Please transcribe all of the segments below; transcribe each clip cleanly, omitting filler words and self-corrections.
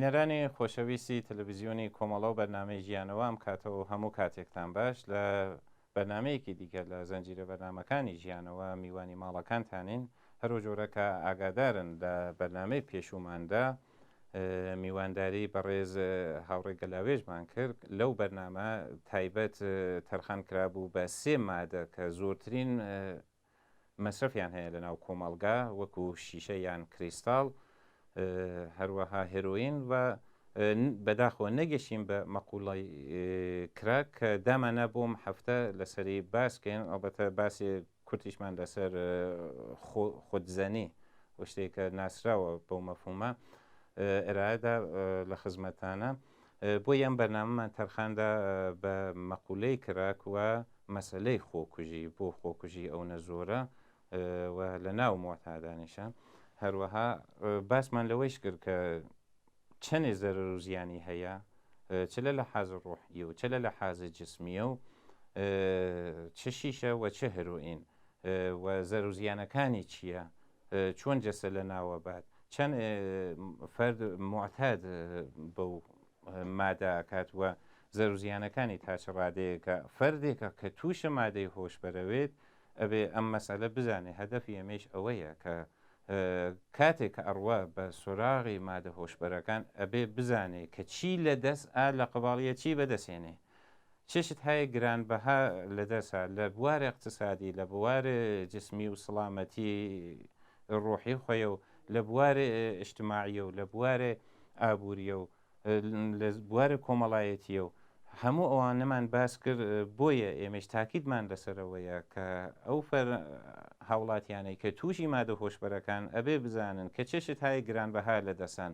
بینەرانی خۆشەویستی تەلەڤیزیۆنی کۆمەڵە و بەرنامەی ژیانەوە ئەم کاتە و هەموو کاتێکتان باش لە بەرنامەیەکی دیکە لە زنجیرە بەرنامەکانی ژیانەوە میوانی ماڵەکانتانین هەرو جۆرە کە ئاگادارن لە بەرنامەی پێشووماندا میوانداری بەڕێز هاوڕێ گەلاوێژمان کرد لەو بەرنامە تایبەت تەرخان کرابوو بە سێ مادە کە زۆرترین مەسرەفیان هەیە لەناو کۆمەڵگا وەکو شیشە یان کریستاڵ هەروەها هێرۆین و بەداخەوە نەگەشتین بە مەقولەی کراک کە دامانا بۆم هەفتە لەسەری باسکەین ئەڵبەتە باسی کورتیشمان لەسەر خودزەنی و شتێکە ناسراوە بەو مەفهومە ئرایەدا لە خزمەتانە بۆیە ئەم بەرنامەمان تەرخاندا بە مەقولەی کراک و مەسەلەی خۆکوژی، بۆ خۆکوژی ئەونە زۆرە و لە ناو موعتادانیشە. هەروەها باسمان لەوەیش کرد کە چەنێ زەرەر و زیانی هەیە چ لە لەحاز ڕوحی و چ لە لەحاز جسمیە و چ شیشە و چ هەرۆئین و زەرەر و زیانەکانی چییە چۆن جەسە لە ناوە بات چەند فەرد موعتاد بەو مادە ئەکات و زەروزیانەکانی تا چ ڕادەیەکە فەردێکە کە تووشە مادەی هۆشبەرەوێت ئەبێ ئەم مەسەلە بزانێ هەدەفی ئێمەیش ئەوەیە کە کاتێک کە ئەڕوا بە سۆراغی مادە هۆشبەرەکان ئەبێ بزانێ کە چی لە دەست ئا لە قباڵیە چی بەدەسێنێ چ شت های گرانبەها لە دەسا لە بوار ئقتسادی، لە بوار جسمی و سڵامەتی ڕوحی خوەیەو، لە بوار ئجتماعیەو، لە بوار ئابووریەو، لە بوار کۆمەڵایەتیەو، هەموو ئەوانەمان باس کرد، بۆیە ئێمەیش تاکیدمان لەسەر ئەوەیە کە ئەو فەر هاوڵاتیانەی کە تووشی مادە هۆشبەرەکان ئەبێ بزانن کە چ شت های گرانبەها لە دەسان،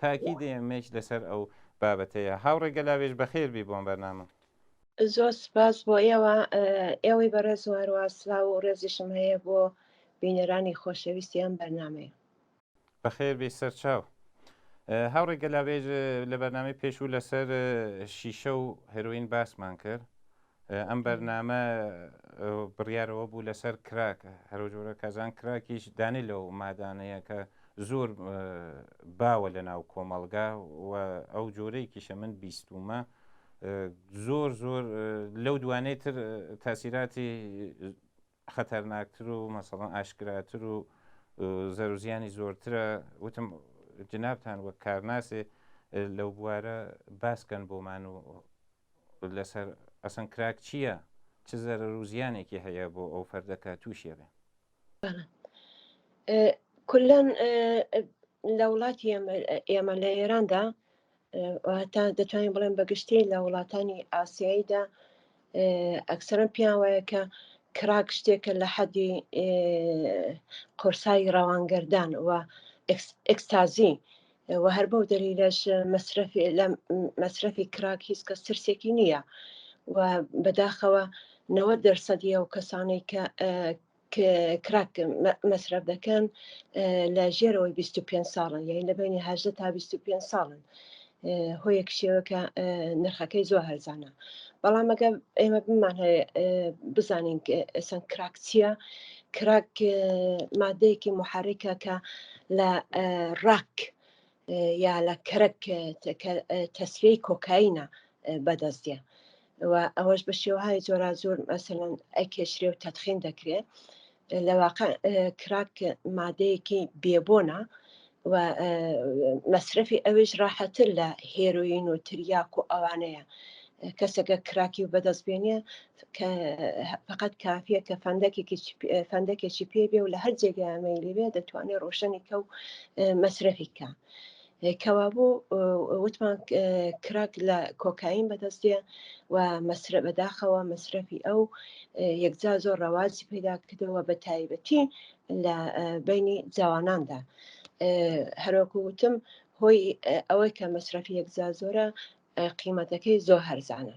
تاکید ئێمەیش لەسەر ئەو بابەتەیە. هاوڕێ گەلاوێژ بەخێر بی بۆ ئەم بەرنامە. زۆر سپاس بۆ ئێوە ئێوەی بەڕێز و هەروە سلاو و ڕێزیشم هەیە بۆ بینەرانی خۆشەویستی ئەم بەرنامەیە. بەخێر بی سەرچاو. هاوڕێ گەلاوێژ لە بەرنامەی پێشوو لەسەر شیشە و هێرۆین باسمان کرد. ئەم بەرنامە بڕیارەوە بوو لەسەر کراک هەرو جۆرە کەزان کراکیش دانێ لەو مادانەیە کە زۆر باوە لە ناو کۆمەڵگا و ئەو جۆرەیەکیشە من بیستومە زۆر زۆر لەو دوانەی تر تاسیراتی خەتەرناکتر و مەسەڵەن ئاشکراتر و زەروزیانی زۆرترە وتم جنابتان وەک کارناسێ لەو بوارە باسکەن بۆمان و لەسەر ئەسەن کراک چییە؟ چ زەرەر و زیانێکی هەیە بۆ ئەو فەردە کە تووشی ئەبێ؟ کولەن لە وڵاتی ئێمە لە ئێراندا تا دەتوانین بڵێن بەگشتی لە وڵاتانی ئاسیاییدا ئەکسەرم پێیان وایە کە کراک شتێکە لە حەدی قورسایی ڕەوانگەردان و ئێکستازی و هەر بەو دەلیلەش مەسرەفی لە مەسرەفی کراک هیچ کەس ترسێکی نییە و بەداخەوە 90 دەرسەدی ئەو کەسانەی کە کراک مەسرەف دەکەن لە ژێرەوەی 25 ساڵن یعنی لە بینی 18 تا 25 ساڵن هۆیەک شێوەکە نرخەکەی زۆر هەرزانە بەڵام ئەگە ئێمە بمان هەیە بزانین ئێسان کراک چییە کراک مادەیەکی محرکە کە لە ڕاک یا لە کەرەک تەسفیەی کۆکاینە بەدەست دێ و ئەوەش بە شێوەهای جۆراجۆر مەسەلەن ئەکێشرێ و تەدخین دەکرێ لە واقع کراک مادەیەکی بێبۆنە و مەسرەفی ئەویش ڕاحەتر لە هێرۆین و تریاک و ئەوانەیە کەسەکە کراکی و بەدەست بێنێ کە فقط کافیە کە فەندەکێکی فەندەکێکی پێ بێ و لە هەر جێگای مەیلی بێ دەتوانێت ڕۆشنی کە و مەسرەفی کە کەوابوو وتمان کراک لە کۆکاین بەدەست دێ و مەسرە بەداخەوە مەسرەفی ئەو یەکجا زۆر ڕەواجی پەیدا کردەوە بە تایبەتی لە بینی جواناندا هەروەکو وتم هۆی ئەوەی کە مەسرەفی یەکجا زۆرە قیمەتەکەی زۆر هەرزانە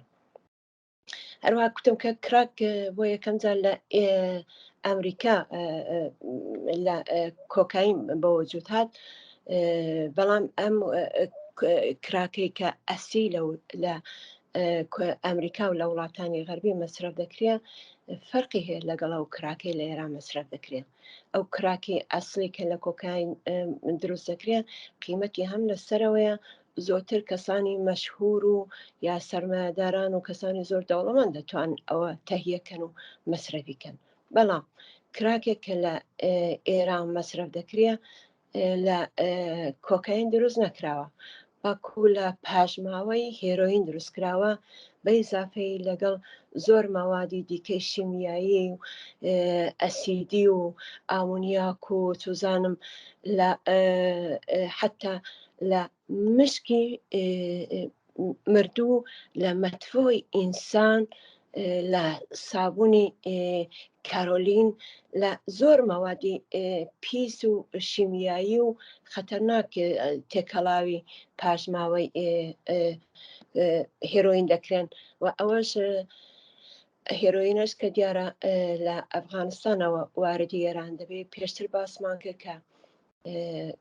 هەروە کوتم کە کراک بۆ یەکەم جار لە ئەمریکا لە کۆکاین بە وجود هات بەڵام ئەم کراکەی کە ئەسی لە لە ئەمریکا و لە وڵاتانی غەربی مەسرەف دەکرێت فەرقی هەیە لەگەڵ ئەو کراکەی لە ئێران مەسرەف دەکرێت ئەو کراکی ئەسلی کە لە کۆکاین دروست دەکرێت قیمەتی هەم لە سەرەوەیە. زۆرتر کەسانی مەشهور و یا سەرمایەداران و کەسانی زۆر دەوڵەمەند دەتوان ئەوە تەهیەکەن و مەسرەفی کەن. بەڵام کراکێک کە لە ئێران مەسرەف دەکرێ لە کۆکاین دروست نەکراوە بەڵکو لە پاشماوەی هێرۆین دروست کراوە بە ئیزافەی لەگەڵ زۆر مەوادی دیکەی شیمیایی و ئەسیدی و ئامونیاک و چوزانم لە حتا لە مشکی مردوو لە مەتفۆی ئینسان لە سابونی کارۆلین لە زۆر مەوادی پیس و شیمیایی و خەتەرناک تێکەڵاوی پاشماوەی هێرۆین دەکرێن و ئەوەش هێرۆینەش کە دیارە لە ئەفغانستانەوە واردی ئێران دەبێت پێشتر باسمان کرد کە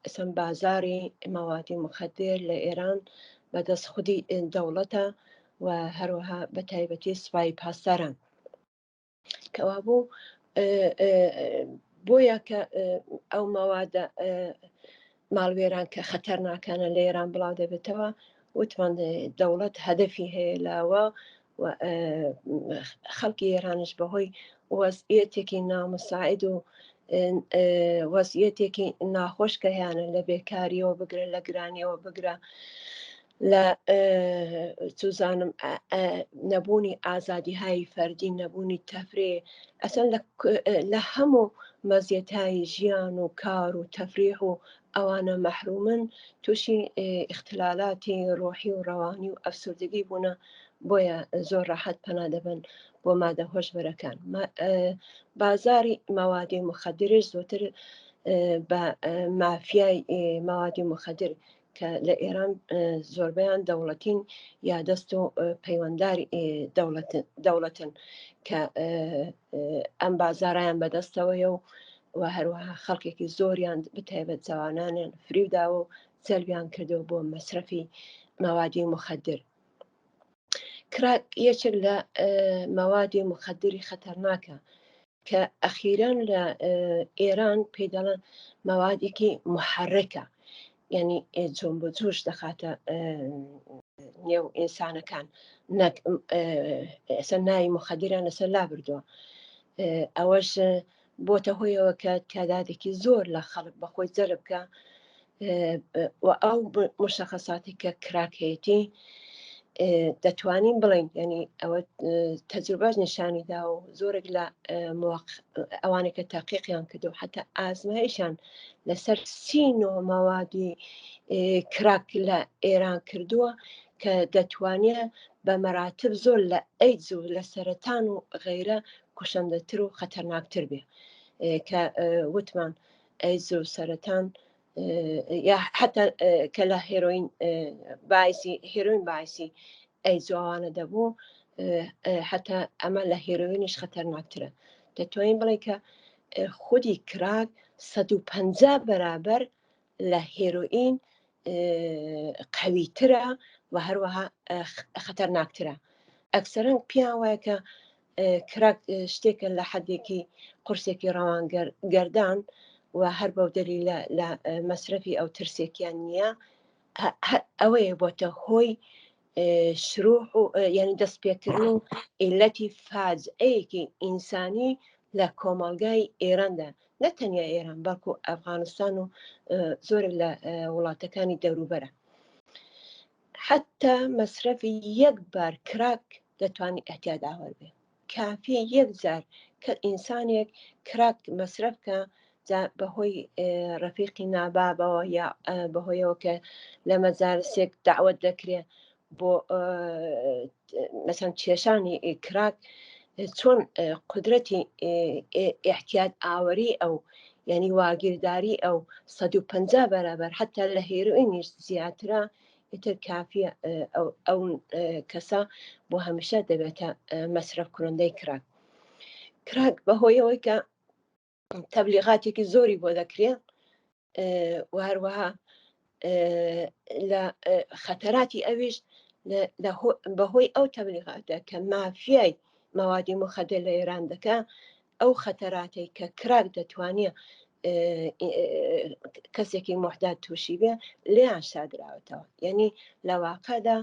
ئەسەن بازاری مەوادی مخدر لە ئێران بەدەست خودی دەوڵەتە و هەروەها بە تایبەتی سوپای پاسداران کەوابوو بۆیە کە ئەو مەوادە ماڵوێران کە خەتەرناکانە لە ئێران بڵاو دەبێتەوە وتمان دەوڵەت هەدەفی هەیە لاوە و خەڵکی ئێرانش بەهۆی وەزعیەتێکی نامساعد و وەزعیەتێکی ناخۆش کە هەیانە لە بێکاریەوە بگرە لە گرانیەوە بگرە لە چوزانم نەبوونی ئازادیهای فەردی نەبوونی تەفرێ ئەسەن لە هەموو مەزیەتهای ژیان و کار و تەفریح و ئەوانە مەحرومن تووشی ئیختلالاتی ڕۆحی و ڕەوانی و ئەفسوردگی بوونە بۆیە زۆر ڕەحەت پەنا دەبەن بۆ مادە هۆشبەرەکان. بازاری مەوادی مخدرش زۆتر بە مافیای مەوادی مخدر کە لە ئێران زۆربەیان دەوڵەتین یا دەست و پەیوەنداری دەوڵەتن کە ئەم بازارایان بەدەستەوەیە و و هەروەها خەڵکێکی زۆریان بتایبەت جوانانیان فریوداوە و جەلبیان کردەوە بۆ مەسرەفی مەوادی مخدر. کراک یەکێک لە مەوادی مخدری خەتەرناکە کە ئەخیران لە ئێران پێی دەڵێن مەوادێکی محرکە یعنی جۆم بۆ جوش دەخاتە نێو ئینسانەکان نەک ئێستا ناوی مخدریان لەسەر لا بردووە ئەوەش بۆتە هۆیەوە کە تعدادێکی زۆر لە خەڵک بەخۆی جەلب بکە و ئەو مشخصاتی کە کراکەیەتی دەتوانین بڵین ینی ئەوە تەجروبەش نیشانی دا و زۆرێک لە ئەوانەی کە تاقیقیان کردو حتا ئازمایشان لەسەر سینۆ مەوادی کراک لە ئێران کردووە کە دەتوانێت بە مەراتب زۆر لە ئەیدز و لە سەرەتان و غەیرە کوشندەتر و خەتەرناکتر بێ کە وتمان ئەیدز و سەرەتان یا حتا کە لە هێرۆین باعسی هێرۆین باعسی ئەیدز و ئەوانە دەبوو حتا ئەمە لە هێرۆینیش خەتەرناکترە دەتوانین بڵێ کە خودی کراک 150 بەرابەر لە هێرۆئین قەویترە و هەروەها خەتەرناکترە ئەکسەرەن پیان وایە کە کراک شتێکە لە حدێکی قورسێکی ڕەوان گەردان و هەر بەو دەلیلە لە مەسرەفی ئەو ترسێکیان نییە ئەوەیە بۆتە هۆی شروع و یعنی دەستپێکردن و ئیلەتی فاجعەیەکی ئینسانی لە کۆمەڵگای ئێراندا نە تەنیا ئێران بەڵکو ئەفغانستان و زۆرێک لە وڵاتەکانی دەوروبەرە حتا مەسرەفی یەک بار کراک دەتوانانی ئەحتیاد ئاوەر بێ کافیە یەک جار کە ئینسانێک کراک مەسرەف کە جا بەهۆی ڕەفیقی نابابەوە یا بەهۆیەوە کە لە مەجالسێک داوت دەکرێ بۆ مەسەن کێشانی کراک چۆن قدرەتی احتیاد ئاوەری ئەو یعنی واگیرداری ئەو 150 بەرابەر حتا لە هێرۆینیش زیاترە ئیتر کافیە ئەو کەسە بۆ هەمیشە دەبێتە مەسرەف کورندەی کراک کراک بەهۆیەوەی کە تەبلیغاتێکی زۆری بۆ دەکرێت و هەروەها لە خەتەراتی ئەویش بەهۆی ئەو تەبلیغاتە کە مافیای مەوادی مخدر لە ئێران دەکا ئەو خەتەراتەی کە کراک دەتوانێت کەسێکی موعتاد تووشی بێ لێیان شاردراوەتەوە. یعنی لە واقعدا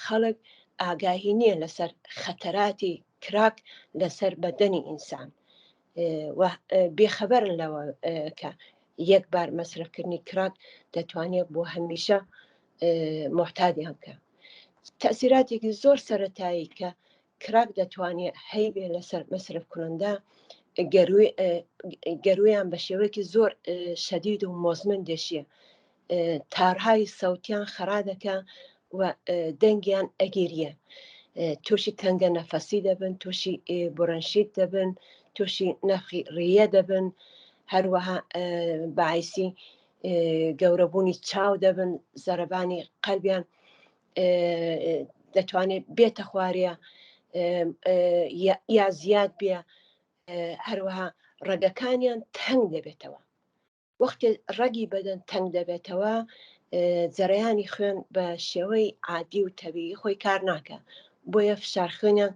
خەڵک ئاگاهی نییە لەسەر خەتەراتی کراک لەسەر بەدەنی ئینسان و بێخەبەرن لەوە کە یەک بار مەسرەفکردنی کراک دەتوانێت بۆ هەمیشە موعتادیان بکە. تەسیراتێکی زۆر سەتایی کە کراک دەتوانێت هەیبێ لەسەر مەسرف کنندا گەرویان بە شێوەیەکی زۆر شەدید و مۆزمن دەشیە، تارهای سەوتیان خەرا دەکە و دەنگیان ئەگیریە، تووشی تەنگە نەفەسی دەبن، تووشی بڕنشیت دەبن، تووشی نەخی ڕیە دەبن، هەروەها باعیسی گەورەبوونی چاو دەبن، زەرەبانی قەلبیان دەتوانێت بێتە خوارە یا زیاد بێ، هەروەها ڕەگەکانیان تەنگ دەبێتەوە. وەختێ ڕەگی بەدەن تەنگ دەبێتەوە جەرەیانی خوێن بە شێوەی عادی و تەبیعی خۆی کار ناکە، بۆیە فشار خوێنیان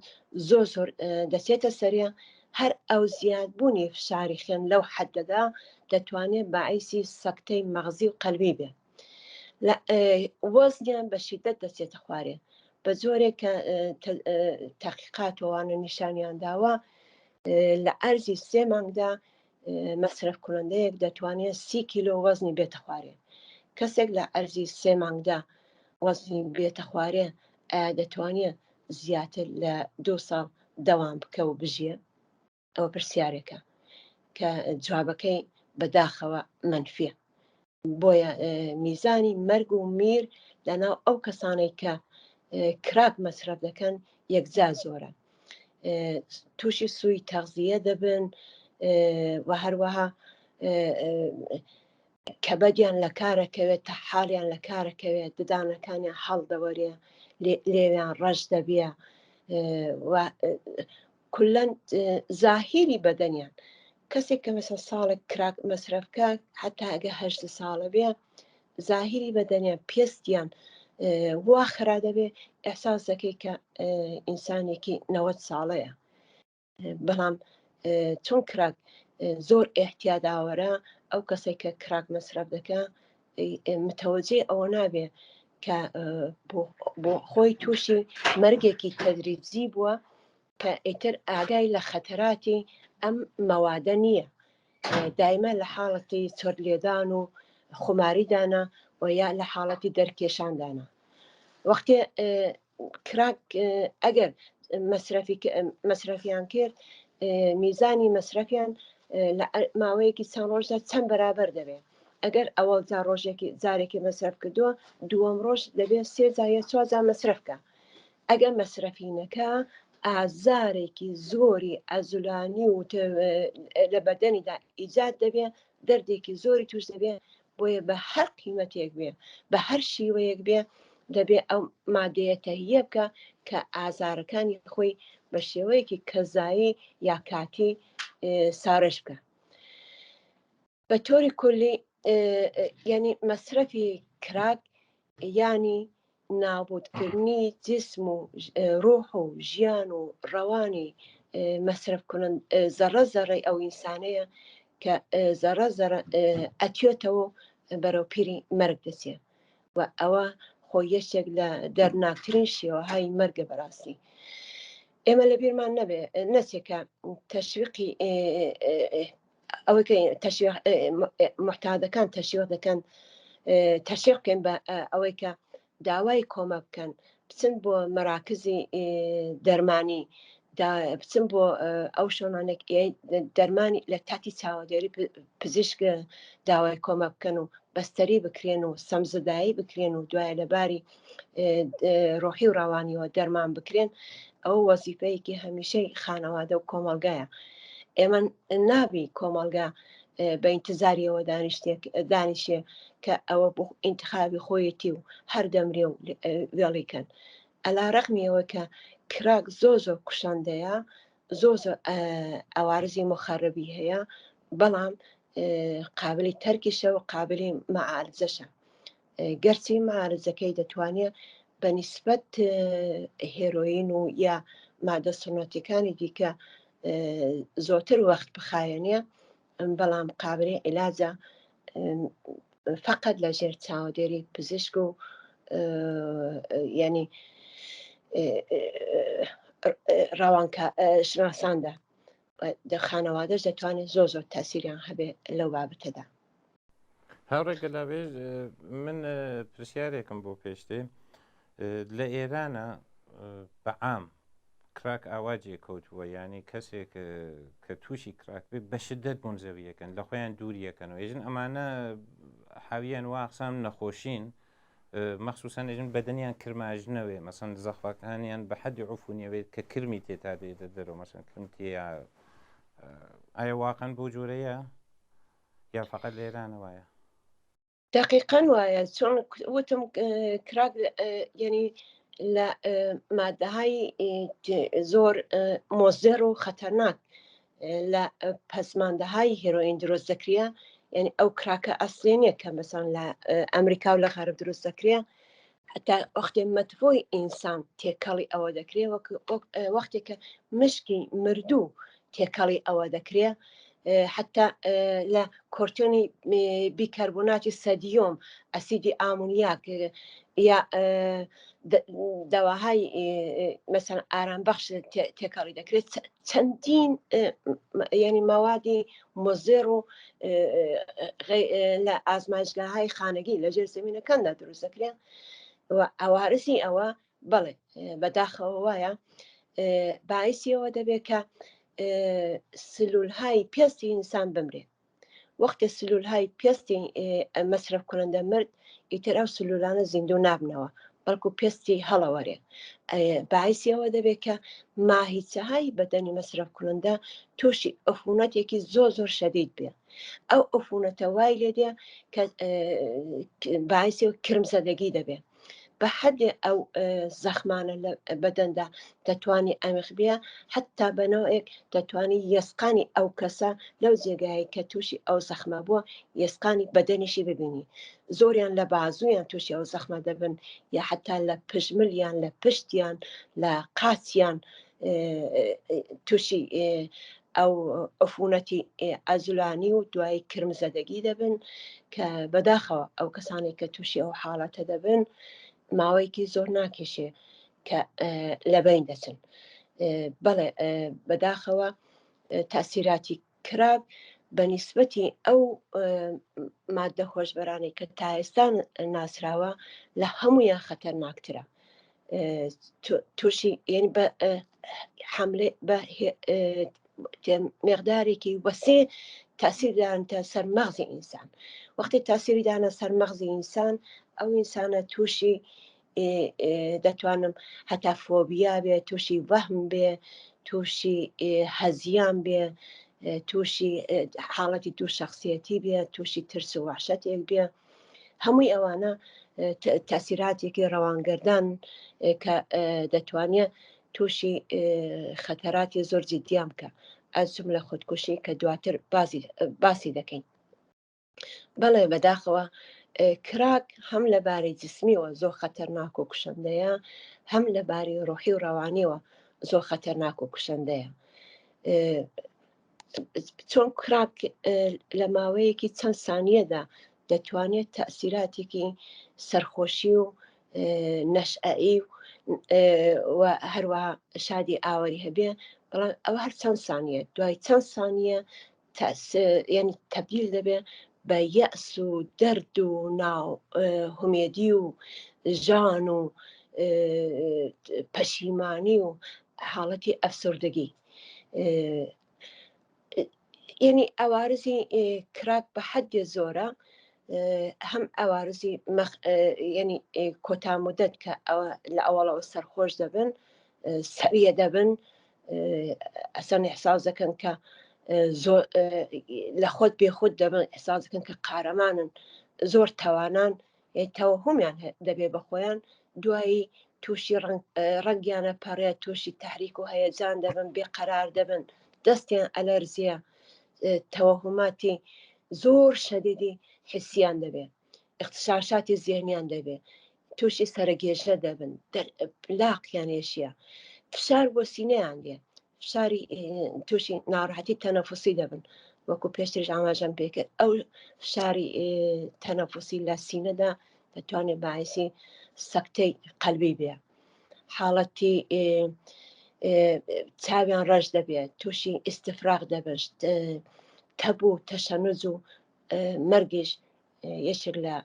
زۆر زۆر دەچێتە سەریان. هەر ئەو زیادبوونی فشاری خوێن لەو حەدەدا دەتوانێت باعیسی سەکتەی مەغزی و قەلبی بێ. وەزنیان بە شیدەت دەچێتە خوارێ بە جۆرێک کە تاقیقاتەوانە نیشانیان داوە لە ئەرزی سێ مانگدا مەسرەف کنندەیەک دەتوانێت سی کیلۆ وەزنی بێتە خوارێ. کەسێک لە ئەرزی سێ مانگدا وەزنی بێتە خوارێ ئایا دەتوانێت زیاتر لە دو ساڵ دەوام بکە و بژیە؟ ئەوە پرسیارێکە کە جوابەکەی بەداخەوە منفیە. بۆیە میزانی مەرگ و میر لەناو ئەو کەسانەی کە کراک مەسرەف دەکەن یەکجا زۆرە، تووشی سووی تەغزیە دەبن و هەروەها کەبەدیان لە کارەکەوێت، تا حاڵیان لە کارەکەوێت، ددانەکانیان هەڵدەوەرێ، لێویان ڕەش دەبێ و کولەن زاهیری بەدەنیان. کەسێک کە مەسە ساڵێک کراک مەسرەف بکە، حتا ئەگە هەشت ساڵە بێ، زاهیری بەدەنیان پێستیان وا خرا دەبێ ئەحساس دەکەی کە ئینسانێکی 90 ساڵەیە. بەڵام چۆن کراک زۆر احتیاداوەرە، ئەو کەسێک کە کراک مەسرەف دەکە متەوەجێ ئەوە نابێ کە بۆ خۆی تووشی مەرگێکی تەدریجی بووە، کە ئیتر ئاگای لە خەتەراتی ئەم مەوادە نییە، دایمە لە حاڵەتی چۆرلێدان و خوماریدانە و یا لە حاڵەتی دەرکێشاندانە. وەختێ کراک ئەگەر مەسرەفیان کرد، میزانی مەسرەفیان لە ماوەیەکی چەند ڕۆژدا چەند بەرابەر دەبێت. ئەگەر ئەوەڵ جار ڕۆژێکی جارێکی مەسرەف کردووە، دووەم ڕۆژ دەبێت سێ جار یا چوار جار مەسرەف کە. ئەگەر مەسرەفی نەکا ئازارێکی زۆری ئەزولانی و لە بەدەنیدا ئیجاد دەبێ، دەردێکی زۆری توش دەبێ. بۆیە بە هەر قیمەتێک بێ، بە هەر شیوەیەک بێ، دەبێ ئەو مادەیە تەهیە بکە کە ئازارەکانی خۆی بە شێوەیەکی کەزایی یا کاتی سارش بکە. بە تۆری کولی یعنی مەسرەفی کراک یعنی نابودکردنی جسم و ڕۆح و ژیان و ڕەوانی مەسرەف کنن زەڕە زەڕەی ئەو ئینسانەیە کە زەڕە زەڕە ئەتێتەوە بەرەو پیری مەرگ دەچێت و ئەوە خۆ یەکێک لە دەرناکترین شێوەهای مەرگە. بەڕاستی ئێمە لە بیرمان نەبێ نەچێت کە تەشویقی ئەوەی کە تەشویق محتادەکان تەشویق دەکەن، تەشویق بکەین بە ئەوەی کە داوای کۆمە بکەن، بچن بۆ مەراکزی دەرمانی، بچن بۆ ئەو شوێنانێک دەرمانی لە تاتی چاوەدێری پزیشک داوای کۆمە بکەن و بەستەری بکرێن و سەمزدایی بکرێن و دوایە لەباری ڕۆحی و ڕەوانیەوە دەرمان بکرێن. ئەو وەزیفەیەکی هەمیشەی خانەوادە و کۆمەڵگایە. ئێمە نابی کۆمەڵگا بە ئینتزاریەوە دانیشتێک دانیشێ کە ئەوە بۆ ئینتخابی خۆیەتی و هەر دەمرێ و وێڵی کەن. ئەلا ڕەغمیەوە کە کراک زۆر زۆر کوشندەیە، زۆر زۆر ئەوارزی مخەربی هەیە، بەڵام قابلی تەرکیشە و قابلی مەعالجەشە. گەرچی مەعالجەکەی دەتوانێت بە نیسبەت هێرۆین و یا مادە سنەتەکانی دیکە زۆرتر وەخت بخایەنێ. بەڵام قابلی عیلاجە فقط لە ژێر چاودێری پزیشک و یعنی ڕەوانکە شناساندا خانەوادەش دەتوانێت زۆر زۆر تاسیریان هەبێ لەو بابەتەدا. هاوڕێ گەلاوێژ من پرسیارێکم بۆ پێشتێ لە ئێرانە بە عام کراک ئاوا جێ کەوتووە یعنی کەسێک کە تووشی کراک بێ بە شدەت مونزەویەکەن لە خۆیان دووریەکەنەوە ێژن ئەمانە حاویان واقسام نەخۆشین مەخصوصا ێژن بەدەنیان کرماژنەوێ مەسەن زەخفەکانیان بە حەدی عفونیەوێت کە کرمی تێتا دێتە دەرەوە مەسەن کرم تێیا ئایا واقعا بۆ جۆرەیە یا فقط لە ئێرانە وایە؟ دقیقا وایە چۆن وتم کراک یعنی لە مادەهای زۆر مۆزێر و خەتەرناک لە پەسماندەهای هێرۆین دروست دەکرێ یعنی ئەو کراکە ئەسلی نییە کە مەسان لە ئەمریکا و لە غەرب دروست دەکرێ هەتا وەختێ مەتفۆی ئینسان تێکەڵی ئەوە دەکرێ وەک وەختێک کە مشکی مردوو تێکەڵی ئەوە دەکرێ حتا لە کۆرتۆنی بیکەربۆناتی سەدیۆم ئەسیدی ئامونیاک یا دەواهای مەسەن ئارام بەخش تێکەڵی دەکرێت چەندین یعنی مەوادی مزێر و لە ئازمایشگاهای خانگی لە ژێر زمینەکاندا دروست دەکرێن و ئەوارسی ئەوە بەڵێ بەداخەوە وایە باعیسیەوە دەبێت کە سلولهای پێستی ئینسان بمرێ وەختێ سلولهای پێستی مەسرەف کنندە مرد ئیتر ئەو سلولانە زیندوو نابنەوە بەڵکو پێستی هەڵەوەرێ باعیسی ئەوە دەبێت کە ماهیچەهای بەدەنی مەسرەف کنندە تووشی ئەفونەتێکی زۆر زۆر شەدید بێ ئەو ئەفونەتە وای لێ دێ کە باعیسی کرمزەدەگی دەبێ بە حەدێ ئەو زەخمانە لە بەدەندا دەتوانی ئەمخ بێ حتا بە نەوەیەک دەتوانی یەسقانی ئەو کەسە لەو جێگایە کە تووشی ئەو زەخمە بووە یەسقانی بەدەنیشی ببینی زۆریان لە بازوویان تووشی ئەو زەخمە دەبن یا حتا لە پژملیان لە پشتیان لە قاچیان تووشی ئەو عفونەتی عەزلانی و دوای کرمزەدەگی دەبن کە بەداخەوە ئەو کەسانی کە تووشی ئەو حاڵەتە دەبن ماوەیەکی زۆر ناکێشێ کە لەبین دەچن بەڵێ بەداخەوە تاسیراتی کراک بە نیسبەتی ئەو مادە هۆشبەرانەی کە تا ئێستا ناسراوە لە هەمویان خەتەرناکترە تووشی یعنی بە حملێ بە مقدارێکی وەسێ تاسیر دانتە سەر مەغزی ئینسان وەختی تاسیری دانە سەر مەغزی ئینسان ئەو ئینسانە تووشی دەتوانم هەتا فۆبیا بێ تووشی وەهم بێ تووشی هەزیان بێ تووشی حاڵەتی دوو شخصیەتی بێ تووشی ترس و وحشەتێک بێ هەمووی ئەوانە تاسیراتێکی ڕەوانگەردان کە دەتوانێت تووشی خەتەراتی زۆر جدیان بکە ئەز جملە خودکوشی کە دواتر باسی دەکەین بەڵێ بەداخەوە کراک هەم لە باری جسمیەوە زۆر خەتەرناک و کوشندەیە هەم لە باری ڕۆحی و ڕەوانیەوە زۆر خەتەرناک و کوشندەیە چۆن کراک لە ماوەیەکی چەند سانیەدا دەتوانێت تەسیراتێکی سەرخۆشی و نەشئەئی و هەروە شادی ئاوەری هەبێ بەڵام ئەوە هەر چەند سانیە دوای چەند سانیە یعنی تەبدیل دەبێ بە یەس و دەرد و ناو هومێدی و ژان و پەشیمانی و حاڵەتی ئەفسردگی یعنی ئەوارزی کراک بە حەدێ زۆرە هەم ئەوارزی ینی کۆتا مدت کە ئەوە لە ئەوەڵەوە سەرخۆش دەبن سەریە دەبن ئەسەن احساس دەکەن کە زۆر لە خۆت بێخود دەبن احساس دەکەن کە قارەمانن زۆر تەوانان تەوەهمیان دەبێ بە خۆیان دوایی تووشی ڕەنگیانە پەڕێ تووشی تحریک و هەیەجان دەبن بێقەرار دەبن دەستیان ئەلەرزیە تەوەهماتی زۆر شەدیدی حسیان دەبێ اختشاشاتی زیهنیان دەبێ تووشی سەرگێژە دەبن لاقیان ێشیە فشار بۆ سینەیان دێ. فشاری تووشی ناڕەحەتی تەنەفسی دەبن وەکو پێشتریش ئاماژەم پێکرد ئەو فشاری تەنەفسی لە سینەدا دەتوانێت باعیسی سەکتەی قەلبی بێ حاڵەتی چاویان ڕەش دەبێت تووشی ئیسفراغ دەبن تەبوو تەشەنوج و مەرگیش یەکێک لە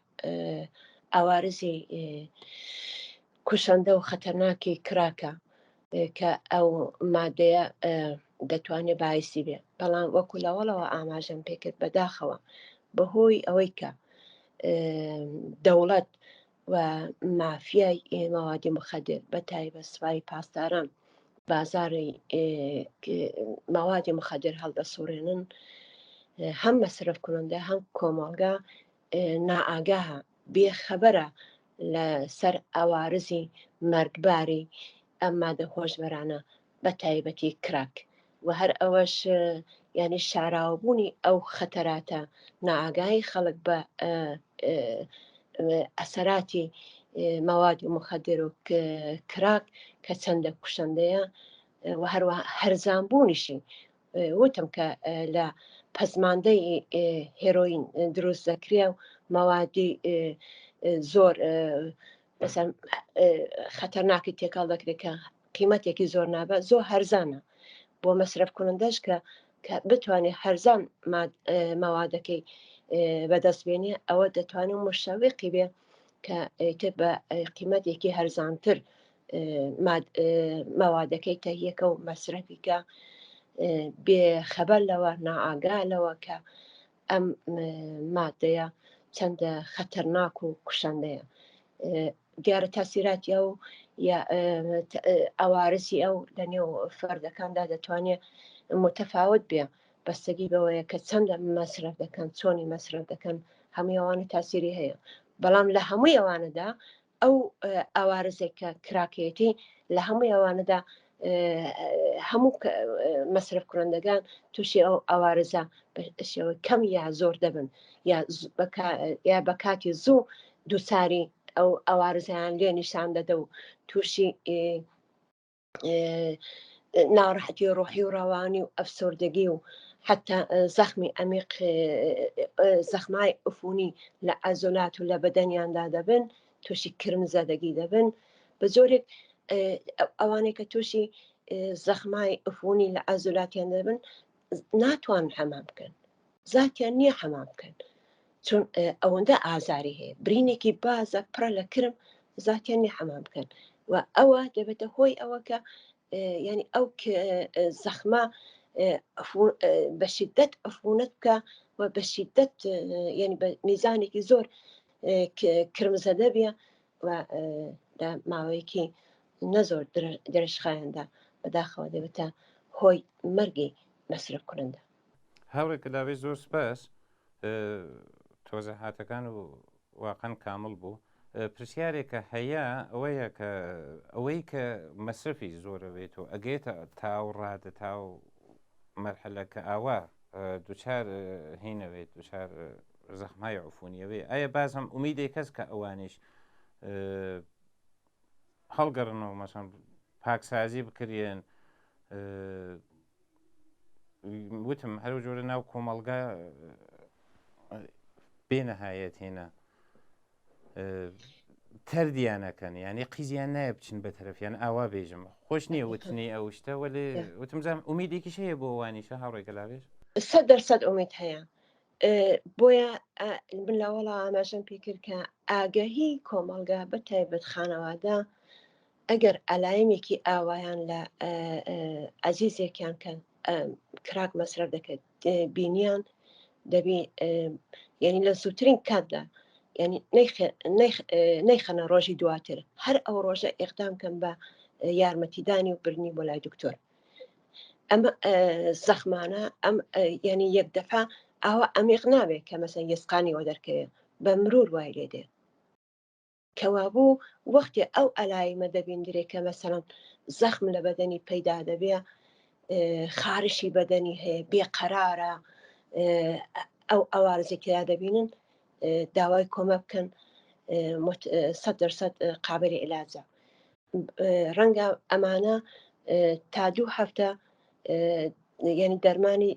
ئاوارزی کوشندە و خەتەرناکی کراکە کە ئەو مادەیە دەتوانێت باعیسی بێ بەڵام وەکو لەوەڵەوە ئاماژەم پێکرد بەداخەوە بەهۆی ئەوەی کە دەوڵەت و مافیای مەوادی مخدر بە تایبەت سوپای پاسداران بازاری مەوادی مخدر هەڵدەسوڕێنن هەم مەسرف کنندە هەم کۆمەڵگا نائاگاهە بێخەبەرە لە سەر ئەوارزی مەرگباری ئەم مادە هۆشبەرانە بە تایبەتی کراک و هەر ئەوەش یعنی شاراوەبوونی ئەو خەتەراتە نائاگایی خەڵک بە ئەسەراتی مەوادی مخدر و کراک کە چەندە کوشندەیە و هەروەها هەرزان بوونیشی وتم کە لە پەزماندەی هێرۆین دروست دەکرێ و مەوادی زۆر خەتەرناکی تێکەڵ دەکرێت کە قیمەتێکی زۆر نابە زۆر هەرزانە بۆ مەسرەف کنندەش کە کە بتوانێت هەرزان مەوادەکەی بەدەست بێنێ ئەوە دەتوانێت مشەوقی بێ کە تر بە قیمەتێکی هەرزانتر مەوادەکەی تەهیەکە و مەسرەفیکە بێ خەبەر لەوە نائاگا لەوە کە ئەم مادەیە چەندە خەتەرناک و کوشندەیە دیارە تاسیراتی ئەو یا ئەوارزی ئەو لە نێو فەردەکاندا دەتوانێت متەفاوت بێ بەستگی بەوەیە کە چەندە مەسرەف دەکەن چۆنی مەسرەف دەکەن هەموو ئەوانە تاسیری هەیە بەڵام لە هەمووی ئەوانەدا ئەو ئاوارزێک کە کراکێتی لە هەمووی ئەوانەدا هەموو مەسرف کنندەکان تووشی ئەو ئاوارزە شێوە کەم یا زۆر دەبن یا بە کاتی زوو دووچاری ئەو ئاوارزیان لێ نیشان دەدە و تووشی ناڕەحەتی ڕۆحی و ڕەوانی و ئەفسۆردگی و حتا زەخمی ئەمیق زەخمای ئوفونی لە ئەزۆلات و لە بەدەنیاندا دەبن تووشی کرم زەدەگی دەبن بە جۆرێک ئەوانەی کە تووشی زەخمای ئوفونی لە ئەزۆلاتیان دەبن ناتوان حەمام بکەن زاتیان نییە حەمام بکەن چون ئەوەندە ئازاری هەیە برینێکی بازە پڕە لە کرم زاتیان نیە حەمام بکەن و ئەوە دەبێتە هۆی ئەوە کە ینی ئەو زەخمە بە شدت ئەفونەت بکە و بە شدت ینی بە میزانێکی زۆر کرمزەدە بێ و لە ماوەیەکی نەزۆر درێژخایەندا بەداخەوە دەبێتە هۆی مەرگی مەسرف کنندە. هاوڕێ گەلاوێژ زۆر سپاس تۆزەهاتەکان و واقعا کامل بوو پرسیارێکە هەیە ئەوەیە کە ئەوەی کە مەسرفی زۆرەوێت و ئەگەێتە تاو ڕادە تاو مەرحەلە کە ئاوا دوچار هینەوێت دوچار زەخمای عفونیەوێ ئایا باز هەم ئومیدێک کەس کە ئەوانیش هەڵگەڕنەوە مەسەن پاکسازی بکرێن وتم هەرو جۆرە ناو کۆمەڵگا بێنەهایەت هێنا تەردیانەکەن یعنی قیزیان نایە بچن بە تەرەفیان ئاوا بێژم خۆش نییە وتنی ئەو شتە وەلێ وتم زانم ئومیدێکیش هەیە بۆ وانیشە هاوڕێ گەلاوێژ 100% ئومید هەیە بۆیە من لەوەڵا ئاماژەم پێکرد کە ئاگەهی کۆمەڵگا بە تایبەت خانەوادە ئەگەر ئەلایمێکی ئاوایان لە ئەزیزێکیان کە کراک مەسرەف دەکرد بینیان دەبی یعنی لە زووترین کاتدا یعنی نەیخەنە ڕۆژی دواتر هەر ئەو ڕۆژە ئقدام کەم بە یارمەتیدانی و برنی بۆ لای دکتۆر ئەم زەخمانە ئەم یعنی یەک دەفا ئاوا ئەمیق نابێت کە مەسەن یسقانی وە دەرکەوێت بە مرور وای لێ دێ کەوابوو وەختێ ئەو ئەلایمە دەبیندرێ کە مەسەڵەن زەخم لە بەدەنی پەیدا دەبێ خارشی بەدەنی هەیە بێقەرارە ئەو ئەوارزی تێدا دەبینن داوای کۆمە بکەن سەد قابلی علاجە ڕەنگە ئەمانە تا دوو هەفتە. یعنی دەرمانی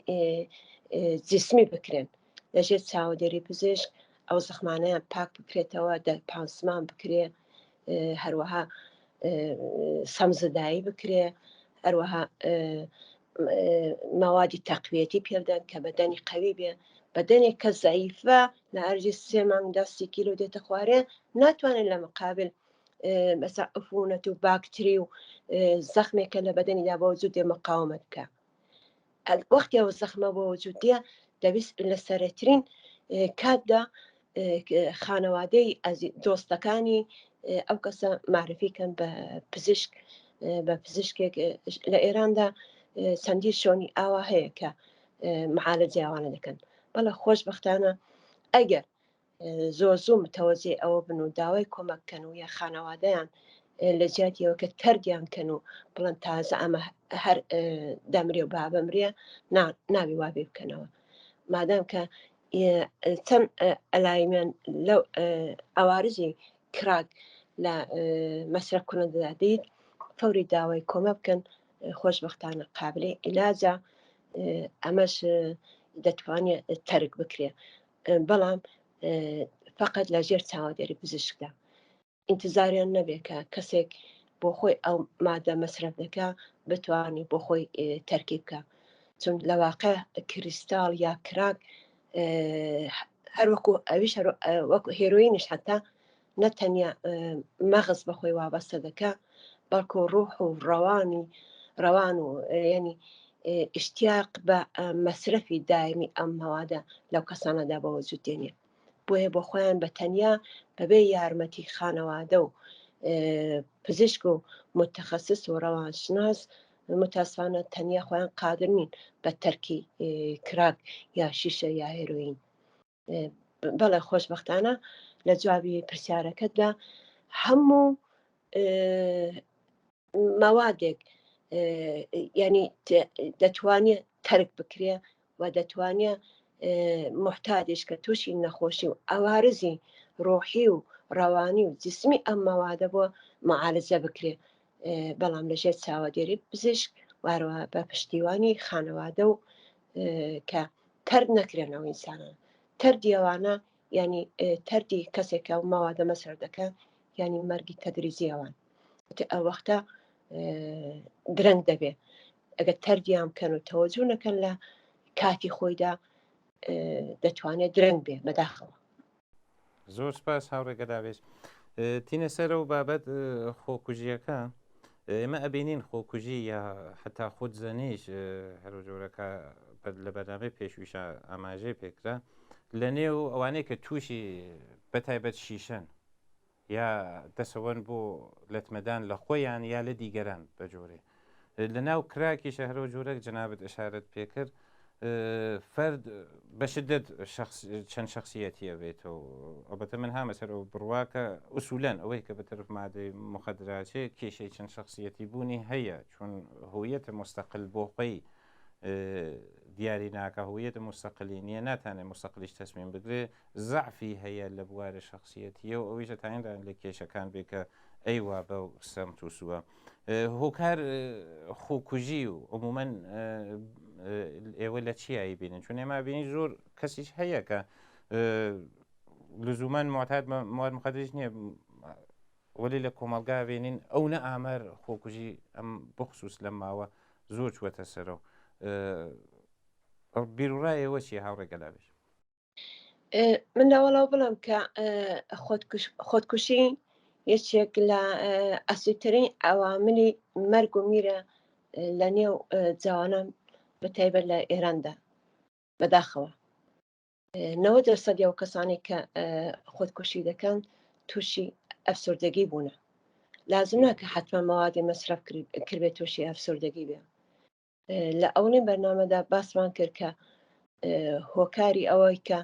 جسمی بکرێن لەژێر چاودێری پزیشک ئەو زەخمانەیان پاک بکرێتەوە پانسمان بکرێ هەروەها سەمزدایی بکرێ هەروەها مەوادی تەقویەتی پێبدەن کە بەدەنی قوی بێ بەدەنێک کە زەعیفە لە ئەرزی سێ مانگدا سی کیلۆ دێتە خوارێ ناتوانێت لە مقابل مەسا عفونەت و باکتری و زەخمێکە لە بەدەنیدا بۆ وجود دێ مقاومەت بکە وەختی ئەو زەخمە بۆ وجود دێ دەویست لە سەرترین کاتدا خانەوادەی دۆستەکانی ئەو کەسە معرفی کەن بە پزیشک بە پزیشکێک لە ئێراندا چەندی شۆنی ئاوا هەیە کە معالە جیاوانە دەکەن بەڵێ خۆشببختانە ئەگەر زۆر زوو متەوەجێ ئەوە بن و داوای کۆمەک کەن و یا خانەوادەیان لە جیاتیەوە کە تەردیان کەن و بڵێن تازە ئەمە هەر دەمرێ و با بمرێ ناوی وابێ بکەنەوە مادام کە چەند ئەلایمیان لەو ئەوارزی کراک لە مەسرەف کنندەدا دیت فەوری داوای کۆمە بکەن خۆشببختانە قابلی عیلاجە ئەمەش دەتوانێت تەرک بکرێ بەڵام فقط لە ژێر چاوەدێری پزیشکدا ئینتزاریان نەبێ کە کەسێک بۆ خۆی ئەو مادە مەسرەف دەکا بتوانێت بۆ خۆی تەرکی بکە چون لە واقع کریستاڵ یا کراک هەروەکو ئەویش وەکو هێرۆینیش حتا نە تەنیا مەغز بەخۆی وابەستە دەکا بەڵکو ڕوح و ڕەوانی ڕەوان و ینی ئیشتیاق بە مەسرەفی دایمی ئەم مەوادە لەو کەسانەدا بە وجود دێنێ بۆیە بۆ خۆیان بە تەنیا بەبێ یارمەتی خانەوادە و پزیشک و متخصص و ڕەوانشناس متاسفانە تەنیا خۆیان قادر نین بە تەرکی کراک یا شیشە یا هێرۆین بەڵێ خۆشببختانە لە جوابی پرسیارەکەتدا هەموو مەوادێک ینی دەتوانێت تەرک بکرێ و دەتوانێت محتاجش کە تووشی نەخۆشی و ئەوارزی ڕۆحی و ڕەوانی و جسمی ئەم مەوادە بۆ معالجە بکرێ بەڵام لەژێر چاوەدێری پزیشک وارەوە بە پشتیوانی خانەوادە و کە تەرد نەکرێنەوە ئینسانان تەردی ئەوانە ینی تەردی کەسێکە و ماوادە مەسەر دەکە ینی مەرگی تەدریجی ئەوان ئەو وەختە درەنگ دەبێ ئەگەر تەردیان بکەن و تەوەجو نەکەن لە کاتی خۆیدا دەتوانێت درەنگ بێ بەداخەوە. زۆر سپاس هاوڕێ گەلاوێژ. تینە سەر ئەو بابەت خۆکوژیەکە ئێمە ئەبینین خۆکوژی یا حتا خودزەنیش هەرو جۆرەکە لە بەرنامەی پێشویشە ئاماژەی پێکرا لە نێو ئەوانەی کە تووشی بەتایبەت شیشەن یا دەسەوەن بۆ لەتمەدان لە خۆیان یا لە دیگەران بە جۆرێ لە ناو کراکیشە هەرو جۆرەک جەنابت ئشارەت پێکرد فەرد بە شدت چەند شخصیەتیە بێتەوە ئەڵبەتە من هامە سەر ئەو بڕوا کە ئوسولەن ئەوەی کە بە تەرف مادەی مخدراچێ کێشەی چەند شخصیەتی بوونی هەیە چون هویەتە مستەقل بۆ خۆی دیاری ناکە هویەتە مستەقلی نییە ناتانێت مستەقلیش تەسمیم بگرێ زەعفی هەیە لە بوارە شخصیەتیە و ئەویشە تاینران لە کێشەکان بێ کە ئەیوا بەو سەمت و سووە هۆکار خۆکوژی و عمومەن ئێوە لە چیایی بینن چون ئێمە بینی زۆر کەسیش هەیە کە لزومان معتاد مواد مخدریش نییە وەلی لە کۆمەلگا بینین ئەو نە ئامار خۆکوژی ئەم بخصوص لەم ماوە زۆر چوەتە سەرەوە بیرڕای ئێوە چی هاوڕێ گەلاوێژ من لەوەڵاو بڵێم کە خۆتکوشی یەکێک لە ئەسیترین ئەواملی مەرگ و میرە لە نێو جوانان بە تایبەت لە ئێراندا بەداخەوە نەوە دەرسەدی ئەو کەسانی کە خۆتکوشی دەکەن تووشی ئەفسردگی بوونە لازم ناکە حتمما مەوادی مەسرف کردێت تووشی ئەفسردگی بێ لە ئەوڵین بەرنامەدا باسمان کرد کە هۆکاری ئەوەی کە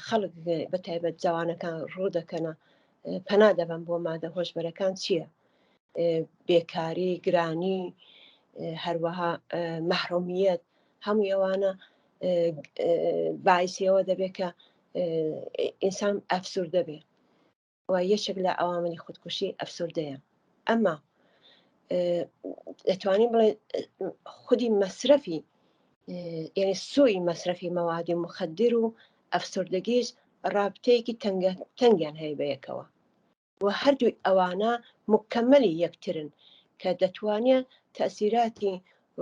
خەڵک بە تایبەت جوانەکان ڕوو دەکەنە پەنا دەبەن بۆ مادە هۆشبەرەکان چییە؟ بێکاری گرانی هەروەها مەحرومیەت هەموو ئەوانە باعیسیەوە دەبێت کە ئینسان ئەفسور دەبێت و یەکێک لە عەواملی خودکوشی ئەفسوردەیە ئەمما. دەتوانین بڵێ خودی مەسرەفی یعنی سوی مەسرەفی مەوادی مخدر و ئەفسردگیش ڕابتەیەکی تەنگە تەنگیان هەیە بەیەکەوە و هەردووی ئەوانە مکەمەلی یەکترن کە دەتوانێت تەسیراتی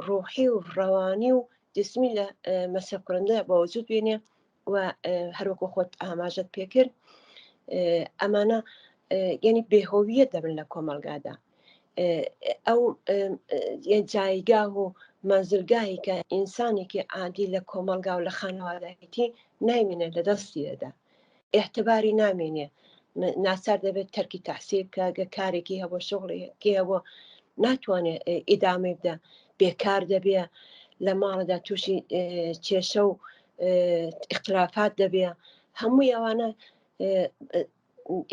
ڕۆحی و ڕەوانی و جسمی لە مەسرەفکردندا بە وجود بێنێ و هەروەکو خۆت ئاماژەت پێکرد ئەمانە یعنی بێهۆویە دەبن لە کۆمەلگادا ئەو جایگاه و مەنزلگاهی کە ئینسانێکی عادی لە کۆمەلگا و لە خانەوادایەتی نایمێنێ لە دەستی دەدا احتباری نامێنێ ناچار دەبێت تەرکی تەحسیل بکە گە کارێکی هەبوو شغڵێکی هەبوو ناتوانێت ئیدامەی بدە بێکار دەبێ لە ماڵەدا تووشی کێشە و اختلافات دەبێ هەموو ئەوانە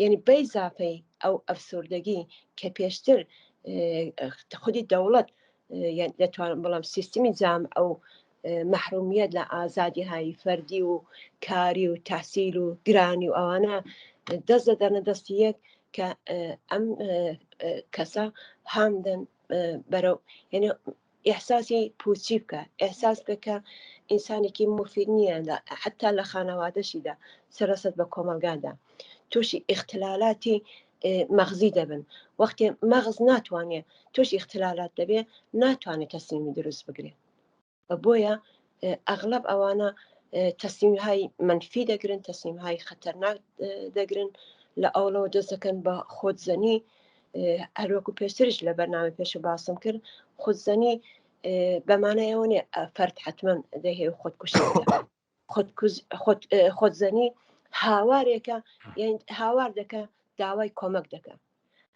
یعنی بەیزافەی ئەو ئەفسوردەگی کە پێشتر خودی دەوڵەت دەتوانم بڵام سیستمی جام ئەو مەحرومیەت لە ئازادی های فەردی و کاری و تحصیل و گرانی و ئەوانە دەست دەدەنە دەستی یەک کە ئەم کەسە هامدەن بەرەو یعنی ئیحساسی پوچی بکە ئیحساس بکە کە ئینسانێکی موفید نییە حتا لە خانەوادەشیدا سەرەسەت بە کۆمەلگادا تووشی ئیختلالاتی مەغزی دەبن وەختێ مەغز ناتوانێت تووشی ئیختلالات دەبێ ناتوانێت تەسلیمی دروست بگرێت بۆیە ئەغلب ئەوانە تەسلیمهای منفی دەگرن تەسلیمهای خەتەرناک دەگرن لە ئەوڵەوە دەست دەکەن بە خۆتزەنی هەروەکو پێشتریش لە بەرنامەی پێشوو باسم کرد خودزەنی بەمانای ئەوە نیە فەرد حتمما دەهێ خۆتکوشی خۆتزەنی هاوارێکە یان هاوار دەکە داوای کۆمەک دەکە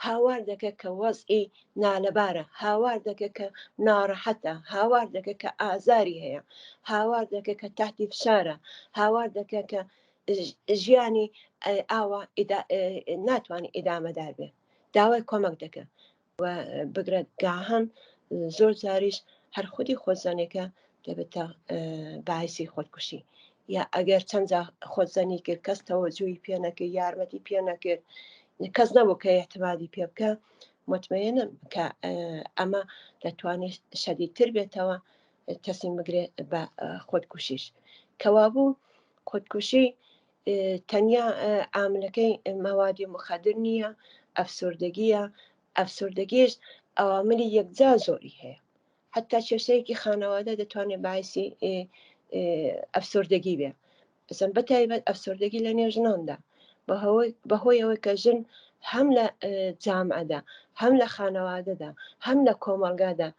هاوار دەکە کە وەزعی نالەبارە هاوار دەکە کە ناڕەحەتە هاوار دەکە کە ئازاری هەیە هاوار دەکە کە تاتی فشارە هاوار دەکە کە ژیانی ئاوا ناتوانانی ئیدامەدار بێ داوای کۆمەک دەکە و بگرە گاهەن زۆر جاریش هەر خودی خۆزانێکە دەبێتە باعسی خۆتکوشی یا ئەگەر چەند خۆزانی کرد کەس تەوەجوی پێ نەکرد یارمەتی پێ نەکرد کەس نەبوو کە احتمادی پێ بکە مطمئنم کە ئەمە دەتوانێت شەدیدتر بێتەوە تەسلیم بگرێت بە خۆتکوشیش کەوابوو خۆتکوشی تەنیا عاملەکەی مەوادی مخدر نییە ئەفسردگیە ئەفسردگیش ئەواملی یەکجار زۆری هەیە حتا کێشەیەکی خانەوادە دەتوانێت باعسی ئەفسردگی بێ ئەسەن بەتایبەت ئەفسردگی لە نێو ژناندا بەهۆی ئەوەی کە ژن هەم لە جامعەدا هەم لە خانەوادەدا هەم لە کۆمەڵگادا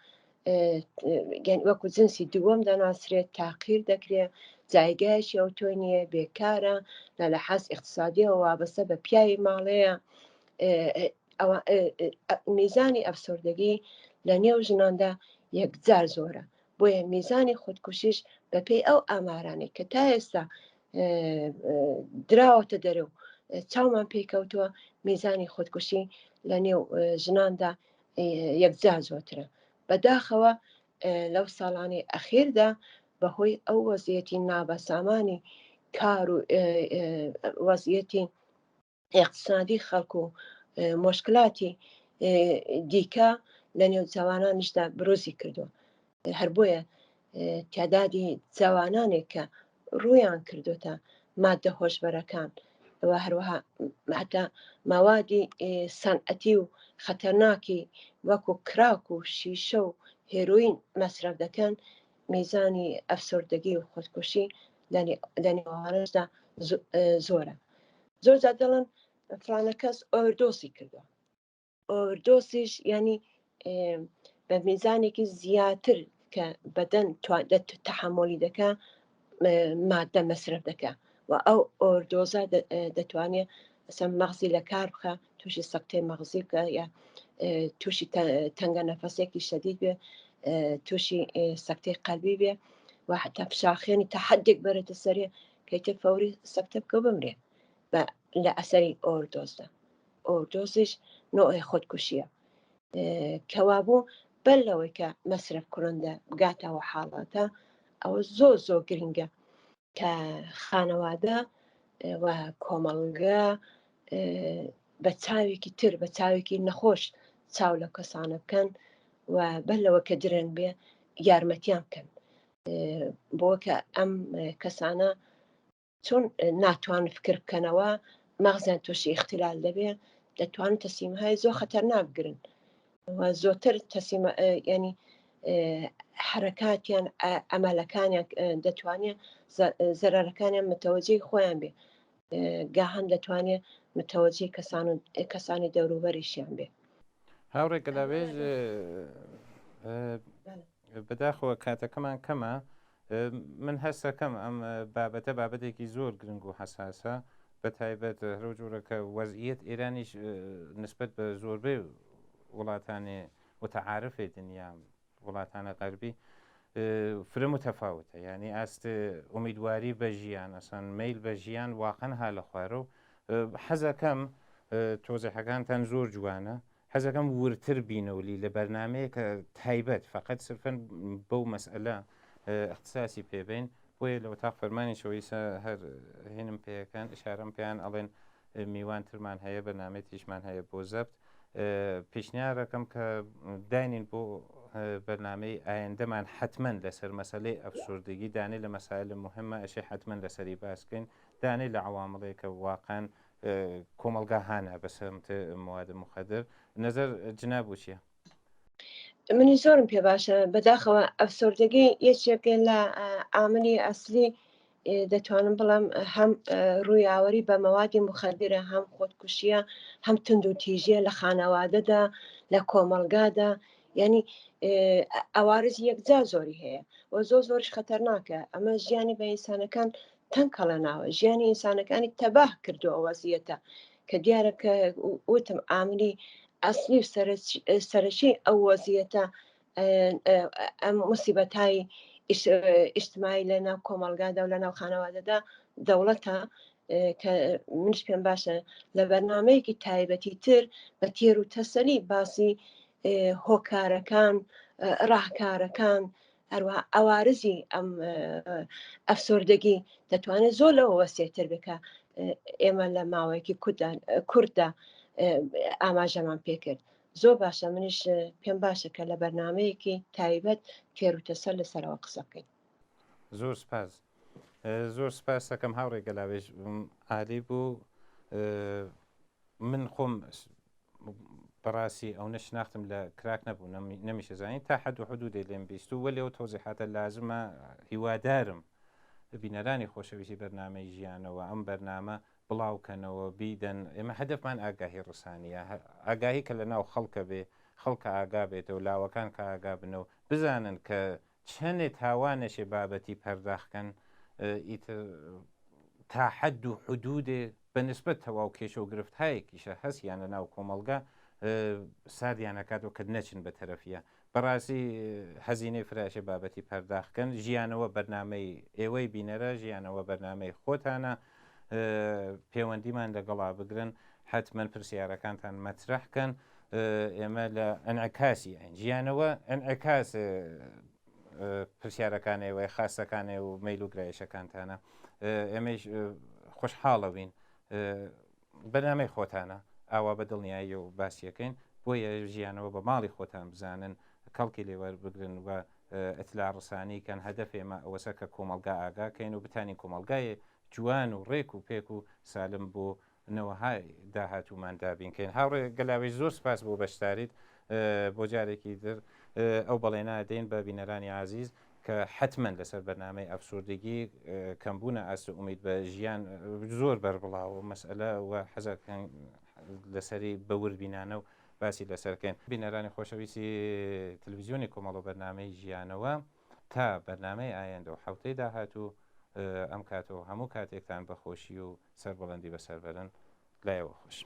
وەکو جنسی دووەم دەناسرێت تاقیر دەکرێت جایگایشی ئەو تۆ نییە بێکارە لە لە حەز اقتصادیەوە وابەستە بە پیاوی ماڵەیە میزانی ئەفسۆردگی لە نێو ژناندا یەکجار زۆرە بۆیە میزانی خودکوشیش بەپێی ئەو ئامارانەی کە تا ئێستا دراوەتە دەرە و چاومان پێکەوتووە میزانی خودکوشی لە نێو ژناندا یەکجار زۆرترە بەداخەوە لەو ساڵانی ئەخیردا بەهۆی ئەو وەزیەتی نابەسامانی کار و وەزیەتی اقتصادی خەڵک و مشکلاتی دیکە لە نێو جوانانیشدا بروزی کردووە هەر بۆیە تعدادی جوانانێک کە ڕوویان کردوتە مادە هۆشبەرەکان و هەروەها هەتا ماوادی سەنعەتی و خەتەرناکی وەکو کراک و شیشە و هێرۆین مەسرەف دەکەن میزانی ئەفسۆردەگی و خۆتکوشی لە نێوانشدا زۆرە زۆر جار دەڵێن فلانە کەس ئۆردۆسی کردووە ئۆردۆسیش ینی بە میزانێکی زیاتر کە بەدەن تەحملی دەکە مادە مەسرف دەکە و ئەو ئۆردۆزە دەتوانێت ئەسە مەغزی لە کار بخە تووشی سەکتەی مەغزی بکە یا تووشی تەنگە نەفەسێکی شەدید بێ تووشی سەکتەی قەلبی بێ و حتا فشاخێنی تا حدێک بەرێتە سەرێ کەیتە فەوری سەکتە بکە بمرێ بە لە ئەسەری ئۆردۆزدا ئۆردۆزیش نوعی خۆتکوشیە کەوابوو بەر لەوەی کە مەسرەف کوڕندە بگاتەوە حاڵەتە ئەوە زۆر زۆر گرنگە کە خانەوادە و کۆمەڵگە بە چاوێکی تر بە چاوێکی نەخۆش چاو لە کەسانە بکەن. و بەر لەوە کە درەنگ بێ یارمەتیان بکەن بۆ کە ئەم کەسانە چۆن ناتوان فکر بکەنەوە مەغزیان تووشی اختلال دەبێ دەتوان تەسیمهای زۆر خەتەرناک بگرن و زۆتر تەسیمە ینی حرەکاتیان ئەمەلەکانیان دەتوانێت زەرەرەکانیان متەوەجەی خۆیان بێ گاهەن دەتوانێت متەوەجەی کەسان و کەسانی دەوروبەریشیان بێ. هاوڕێ گەلاوێژ بەداخەوە کاتەکەمان کەمە من هەستەکەم ئەم بابەتە بابەتێکی زۆر گرنگ و حەساسە بە تایبەت هەرو جۆرە کە وەزعیەت ئێرانیش نسبەت بە زۆربەی وڵاتانی متعارفێ دنیا وڵاتانە غەربی فرە متەفاوتە یعنی ئاست ئومیدواری بە ژیان ئەسان میل بە ژیان واقعا ها لە خوارە و حەزەکەم تۆزیحەکانتان زۆر جوانە حەزەکەم ورتر بینەولی لە بەرنمەیەکە تایبەت فقط سرفەن بەو مەسئلە اختصاسی پێبین بۆیە لە وتاق فەرمانی شەوەیسە هەر هێنم پێەکەن ئشارەم پێیان ئەڵێن میوان ترمان هەیە بەرنامەی تریشمان هەیە بۆ زەبت پێشنیارەکەم کە داینین بۆ بەرنامەی ئایندەمان حتمما لەسەر مەسلەی ئەفسوردگی دانێ لە مەسایل مهمە ئەشێ حتمما لەسەری باسکەین دانێ لە عوامڵێک کە واقعا کۆمەڵگا هانا بەسەمت مواد مخدر نظر جناب چیە؟ منی زۆرم پێ باشە بەداخەوە ئەفسۆردەگی یەکێکە لە ئاملی ئەسلی دەتوانم بڵێم هەم ڕوویاوەری بە مەوادی مخدرە هەم خۆتکوشیە هەم تونند و تیژیە لە خانەوادەدا لە کۆمەڵگادا یعنی ئەوارز یەکجا زۆری هەیە و زۆر زۆریش خەتەرناکە ئەمە ژیانی بە ئینسانەکان تەنگ کەڵێناوە ژیانی ئینسانەکانی تەباه کردو ئەو وەزیەتە کە دیارە کە وتم ئاملی ئەسلی و سەرەکی ئەو وەزیەتە ئەم مصیبەتای ئیجتماعی لە ناو کۆمەڵگادا و لە ناو خانەوادەدا دەوڵەتە کە منش پێم باشە لە بەرنمەیەکی تایبەتی تر بە تێر و تەسەلی باسی هۆکارەکان ڕاهکارەکان هەروەها عەوارزی ئەم ئەفسۆردەگی دەتوانێت زۆر لەوە وەسێتر بێت کە ئێمە لە ماوەیەکی کورددا ئاماژەمان پێکرد زۆر باشە منیش پێم باشە کە لە بەرنمەیەکی تایبەت تێروتەسەر لەسەرەوە قسە بکەین. زۆر سپاس زۆر سپاس دەکەم هاوڕێ گەلاوێژ عالی بوو من خۆم بەڕاستی ئەونە شناختم لە کراک نەبوو نەمیشە زانی تا حەد و حدودێ لێم بیست و وەلێ ئەو تەوزیحاتە لازمە هیوادارم بینەرانی خۆشەویستی بەرنامەی ژیانەوە ئەم بەرنامە بڵاوکەنەوە بیدەن ئێمە هەدەفمان ئاگاهی ڕسانیە ئاگاهی کە لە ناو خەڵکە بێ خەڵکە ئاگا بێتەوە لاوەکان کە ئاگا بنەوە بزانن کە چەنێ تاوانەشێ بابەتی پەرداخ کەن ئیتر تا حەد و حدودێ بە نسبەت تەواو کێشە و گرفتهایەکیشە هەس یان لە ناو کۆمەڵگا ساردیان ئەکاتەوە کە نەچن بە تەرەفیە بەڕاستی هەزینەی فراشێ بابەتی پەرداخ کەن ژیانەوە بەرنامەی ئێوەی بینەرە ژیانەوە بەرنامەی خۆتانە پەیوەندیمان لەگەڵا بگرن حتمما پرسیارەکانتان مەترح کەن ئێمە لە ئەنعکاسی ئەین ژیانەوە ئەنعکاس پرسیارەکان ئێوەی خاستەکانێ و مەیل و گرایشەکانتانە ئێمەش خۆشحاڵەوین بەنامەی خۆتانە ئاوا بە دڵنیایی و باسیەکەین بۆیە ژیانەوە بە ماڵی خۆتان بزانن کەڵکی لێوەربگرن و ئەتلا ڕسانی کەن هەدەف ئێمە ئەوەسە کە کۆمەڵگا ئاگاکەین و بتانین کۆمەڵگای جوان و ڕێک و پێک و سالم بۆ نەوەهای داهاتوومان دابین کەین. هاوڕێ گەلاوێژ زۆر سپاس بۆ بەشداریت. بۆ جارێکی تر ئەو بەڵێنە دەین بە بینەرانی ئازیز کە حەتمەن لەسەر بەرنامەی ئەفسوردگی کەمبوونە ئاست و ئومید بە ژیان زۆر بەربڵاوە مەسئلە و حەزەکەن لەسەری بە وردبینانە و باسی لەسەرکەین. بینەرانی خۆشەویستی تلویزیۆنی کۆمەڵ و بەرنامەی ژیانەوە تا بەرنامەی ئایندە و حەوتەی داهاتوو ئەم کاتە و هەموو کاتێکتان بە خۆشی و سەربڵندی بەسەر بەرن لایەوە خۆش.